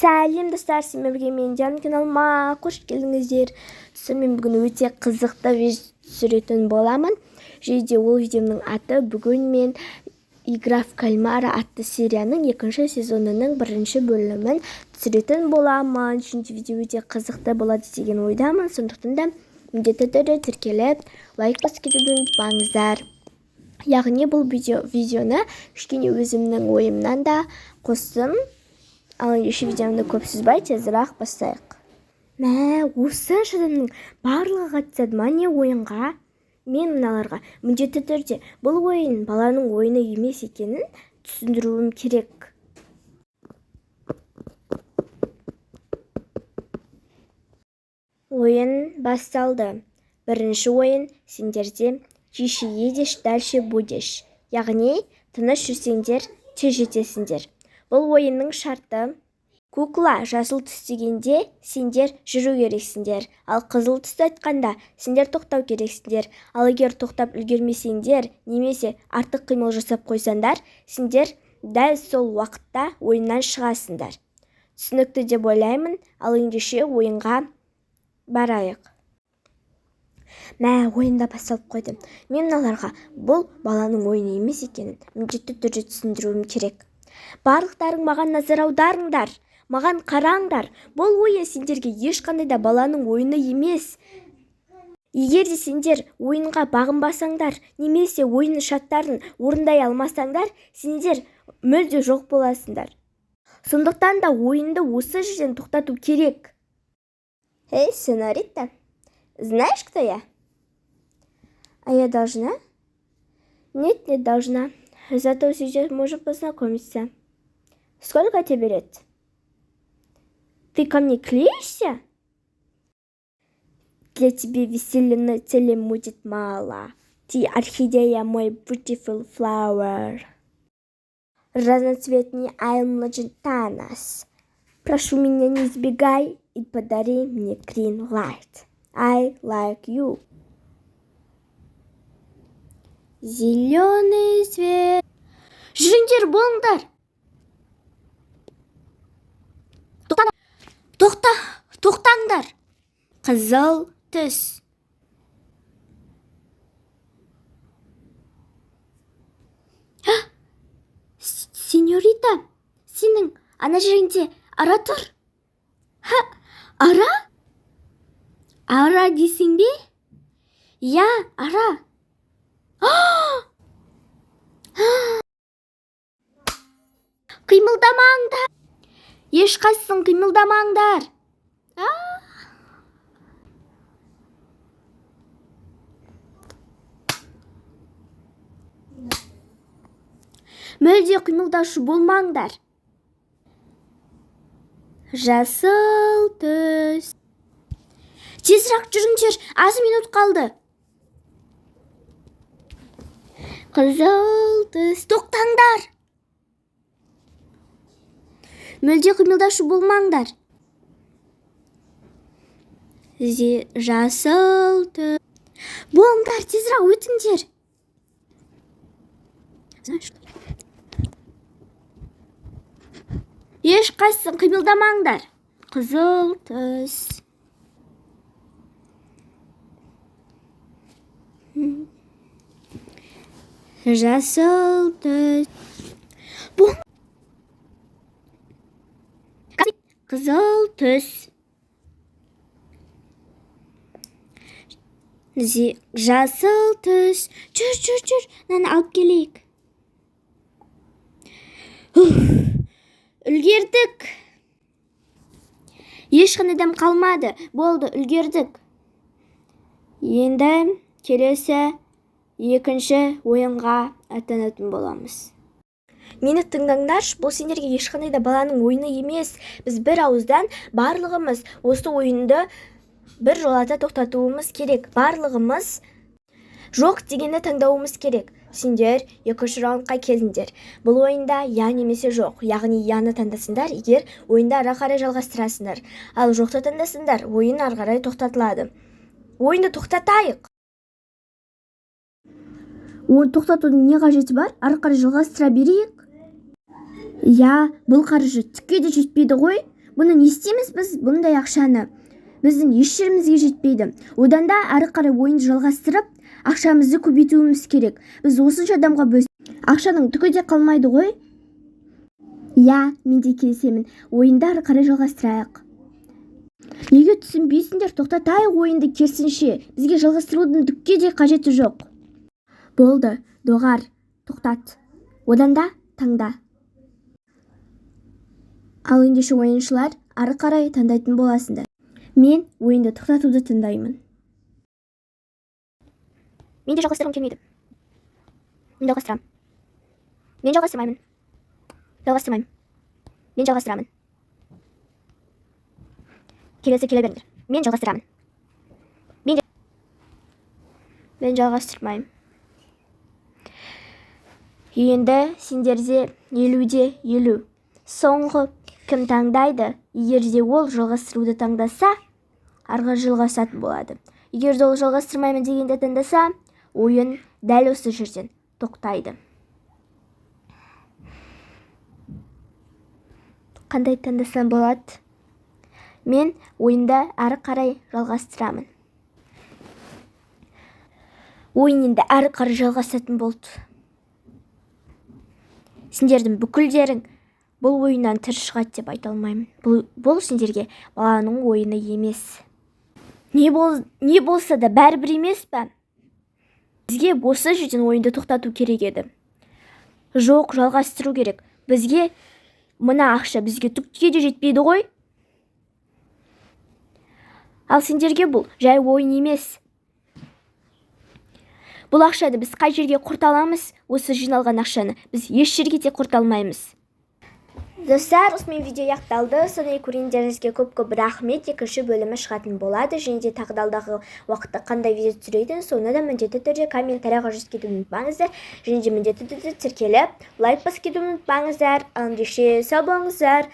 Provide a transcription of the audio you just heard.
Сәлем, достар! Сіздермен бірге мен, Диана. Каналыма қош келдіңіздер! Достар, мен бүгін өте қызықты видео түсіретін боламын. Және де ол видеомның аты: бүгін мен «Игра в кальмара» атты серияның екінші сезонының бірінші бөлімін түсіретін боламын. Және де видео өте қызықты болады деген ойдамын. Сондықтан да міндетті түрде тіркеліп, лайк басып кетуді ұмытпаңыздар. Яғни бұл видеоны кішкене өзімнің ойымнан да қостым. Ал ендеше видеомды көп созбай, тезірек бастайық. Мә, осынша адамның барлығы қатысады ма, не, ойынға? Мен мыналарға міндетті түрде бұл ойын баланың ойыны емес екенін түсіндіруім керек. Ойын басталды. Бірінші ойын сендерде «Тише едешь, дальше будешь», яғни тыныш жүрсеңдер, тез жетесіңдер. Бұл ойынның шарты: кукла жасыл түс дегенде, сендер жүру керексіңдер, ал қызыл түсті айтқанда, сендер тоқтау керексіңдер. Ал егер тоқтап үлгермесеңдер немесе артық қимыл жасап қойсаңдар, сендер дәл сол уақытта ойыннан шығасыңдар. Түсінікті деп ойлаймын. Ал ендеше ойынға барайық. Мә, ойын да басталып қойды. Мен мыналарға бұл баланың ойыны емес екенін міндетті түрде түсіндіруім керек. Барлықтарың маған назар аударыңдар, маған қараңдар. Бұл ойын сендерге ешқандай да баланың ойыны емес. Егер де сендер ойынға бағынбасаңдар немесе ойын шарттарын орындай алмасаңдар, сендер мүлде жоқ боласыңдар. Сондықтан да ойынды осы жерден тоқтату керек. Эй, сеньорита, знаешь, кто я? А я должна? Нет, не должна. Зато сейчас можем познакомиться. Сколько тебе лет? Ты ко мне клеишься? Для тебя веселья теле будет мало. Ты орхидея, мой beautiful flower. Разноцветный, I'm legend Thanos. Прошу меня, не избегай и подари мне green light. I like you. Зеленый свет. Жүріңдер, болыңдар! Тоқта, тоқта, тоқтаңдар! Қызыл түс. Сеньорита, сенің ана жеріңде ара тұр. Ха, ара? Ара дейсің бе? Иә, ара. Қимылдамаңдар! Ешқайсың қимылдамаңдар! А! Мүлде қимылдаушы болмаңдар. Жасыл түс. Тезірек жүріңдер, аз минут қалды. Қызыл түс. Тоқтаңдар! Мүлде қимылдаушы болмаңдар. Жасыл түс. Болыңдар, тезірек өтіңдер. Знаешь что? Ешқайсың қимылдамаңдар. Қызыл түс. Жасыл түс. Бұл қызыл түс. Жасыл түс. Жүр, жүр, жүр. Мынаны алып келейік. Уф, үлгердік. Ешқандай адам қалмады. Болды, үлгердік. Енді келесі екінші ойынға аттанатын боламыз. Мені тыңдаңдаршы, бұл сендерге ешқандай да баланың ойыны емес. Біз бір ауыздан барлығымыз осы ойынды бір жолата тоқтатуымыз керек. Барлығымыз жоқ дегенді таңдауымыз керек. Сендер екінші раундқа келдіңдер. Бұл ойында я немесе жоқ, яғни яны таңдасыңдар, егер ойынды ары қарай жалғастырасыңдар. Ал жоқты таңдасыңдар, ойын ары қарай тоқтатылады. Ойынды тоқтатайық. Оны тоқтатудың не қажеті бар? Ары қарай жалғастыра берейік. Иә, бұл қаржы түкке де жетпейді ғой. Бұны не істейміз біз? Бұндай ақшаны біздің еш жерімізге жетпейді. Одан да әрі қарай ойынды жалғастырып, ақшамызды көбейтуіміз керек. Біз осынша адамға бөлсек, ақшаның түгі де қалмайды ғой. Иә, мен де келісемін, ойынды ары қарай жалғастырайық. Неге түсінбейсіңдер? Тоқтатайық ойынды. Керісінше, бізге жалғастырудың түкке де қажеті жоқ. Болды, доғар, тоқтат. Одан да таңда. Ал ендеше, ойыншылар, ары қарай таңдайтын боласыңдар. Мен ойынды тоқтатуды таңдаймын. Мен де жалғастырғым келмейді. Мен жалғастырамын. Мен жалғастырмаймын. Жалғастырмаймын. Мен жалғастырамын. Келесі келе беріңдер. Мен жалғастырамын. Мен жалғастырмаймын. Енді сендерде 50 де 50. Соңғы кім таңдайды? Егер де ол жалғастыруды таңдаса, ары қарай жалғасатын болады. Егер де ол жалғастырмаймын дегенді таңдаса, ойын дәл осы жерден тоқтайды. Қандай таңдасам болады? Мен ойынды ары қарай жалғастырамын. Ойын енді ары қарай жалғасатын болды. Сендердің бүкілдерің бұл ойыннан тірі шығады деп айта алмаймын. Бұл сендерге баланың ойыны емес. Не болса да, бәрібір емес па? Бізге осы жерден ойынды тоқтату керек еді. Жоқ, жалғастыру керек. Бізге мына ақша бізге түкке де жетпейді ғой. Ал сендерге бұл жай ойын емес. Бұл ақшаны біз қай жерге құрта аламыз? Осы жиналған ақшаны біз еш жерге де құрта алмаймыз. Достар, осымен видео аяқталды. Соны көргендеріңізге көп-көп рахмет. Екінші бөлімі шығатын болады және де тағы да алдағы уақытта қандай видео түсіретінін, соны да міндетті түрде комментарияға жазып кетуді ұмытпаңыздар және де міндетті түрде тіркеліп, лайк басып кетуді ұмытпаңыздар. Ендеше, сау болыңыздар.